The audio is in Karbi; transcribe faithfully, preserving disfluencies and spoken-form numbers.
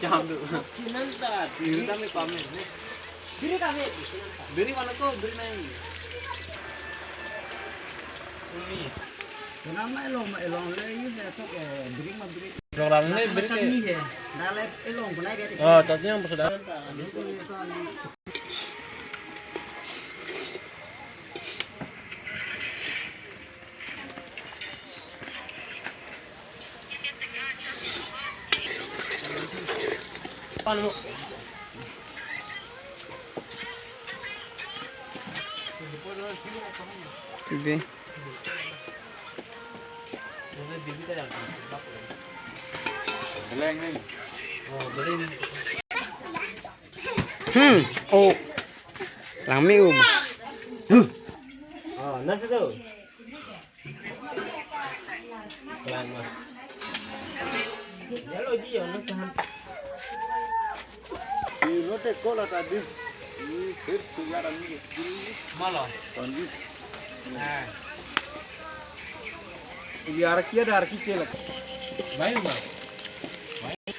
Jam tu. Chinanta. Biri kami pamit ni. Biri kami. Chinanta. Biri mana ko? Biri nai. Ini. Kenapa elong, elong le ini dia tu, eh, biri ma biri. Program ni biri ke. Chutney hai. Dah le elong banai dia. Oh, chutney yang sudah. Dei. Hmm. Oh. Langme um. Oh, nasi tu. Lang mas. Jalo ji, jalo tahan. Ini lote kola tadi. Ini fit tu ya kami. Malo. Tadi. Nah. Ini arki ada arki kelak. Baik, Mas. Baik.